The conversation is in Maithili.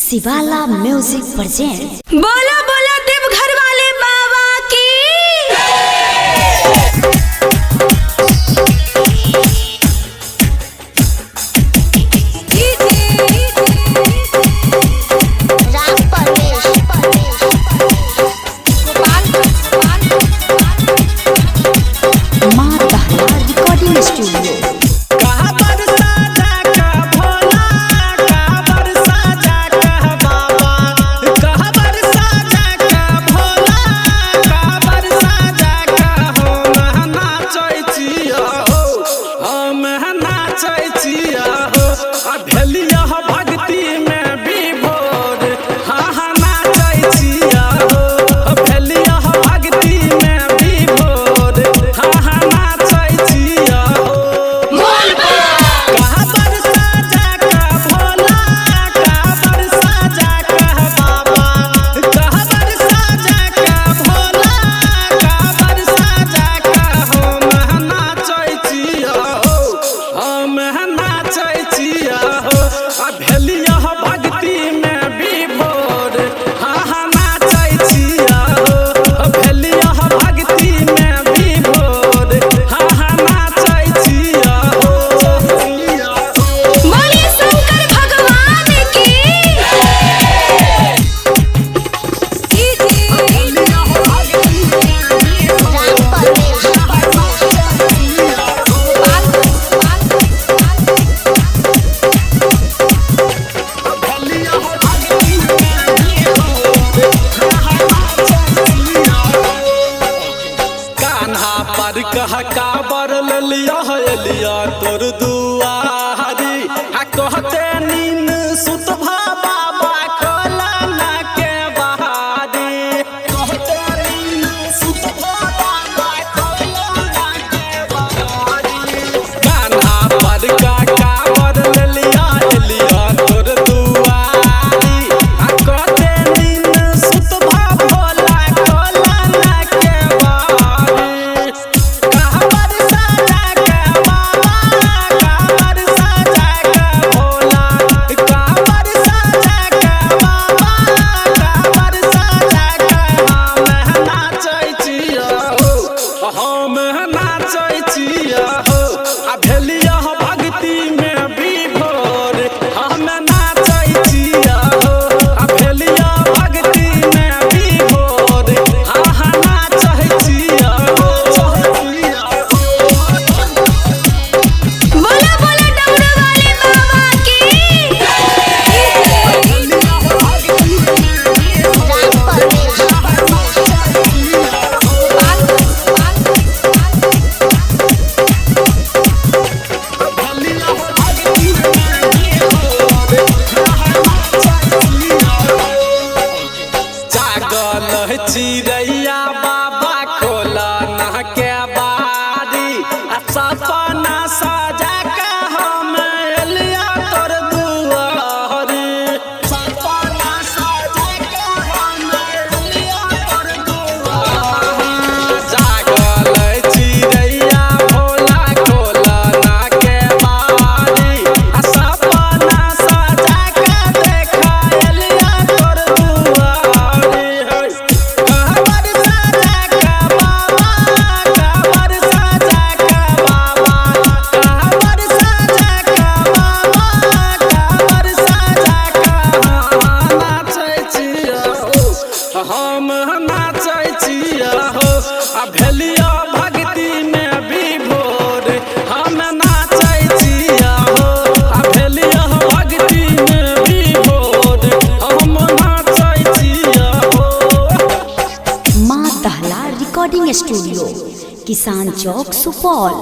शिवाला म्यूजिक प्रेजेंट। बोला बोला देवघर वाले बाबा की। राम परमेश। माँ दहला रिकॉर्डिंग स्टूडियो। कहाँ बरसा जाका भोला, कहाँ बरसा जाका बाबा, कहाँ बरसा जाका भोला, कहाँ बरसा जाका। हम नाचै छिया हो, हम नाचै छिया हो, आ भेलिया भक्ति में विभोर। हाँ हाँ नाचै छिया हो, भेलिया भक्ति में विभोर। हाँ हाँ नाचै छिया हो। कहाँ बरसा जाका भोला, कहाँ बरसा जाका बाबा, कहाँ बरसा जाका भोला, कहाँ बरसा जाका। हम नाचै छिया हो, हम नाचै छिया हो, आ भेलिया भक्ति में विभोर। हाँ हाँ नाचै छिया हो, भेलिया भक्ति में विभोर। हाँ हाँ नाचै छिया हो। बोलिए शंकर भगवान की। राम परमेश। कान्हा पर कह काबर लिया लिया तोर दुआरी, आ कहते नीन सुत भा बाबा खोला ना के बहारी। कहते नीन सुत भा बाबा खोला ना के बहारी। कान्हा पर का काबर लिया लिया तोर दुआरी, आ कहते नीन सुत भा भोला खोला ना के बहारी। कहाँ बरसा जाका बाबा, कहाँ बरसा जाका भोला, कहाँ बरसा जाका बाबा, कहाँ बरसा जाका। हम नाचै छिया हो, हम नाचै छिया हो, आ भेलिया भक्ति में विभोर। हम नाचै छिया हो, आ भेलिया भक्ति में विभोर। हाँ हाँ नाचै छिया हो। बोला बोला डमरू वाले बाबा की। राम परमेश। जागल है चिड़ैया बाबा खोला ना के बारी, आ सपना सजा के हम एलिया तोर दुआरी। सपना सजा के हम एलिया तोर दुआरी। जागल है चिड़ैया भोला खोला ना के बारी, आ सपना सजा के देखा एलिया तोर दुआरी। कहाँ बरसा जाका बाबा, कहाँ बरसा जाका बाबा, कहाँ बरसा जाका बाबा, कहाँ बरसा जाका। हम नाचै छिया हो, हम नाचै छिया हो, आ भेलिया भक्ति में विभोर। हम नाचै छिया हो, आ भेलिया भक्ति में विभोर। हम नाचै छिया हो। माँ दहला रिकॉर्डिंग स्टूडियो, किसान चौक, सुपौल।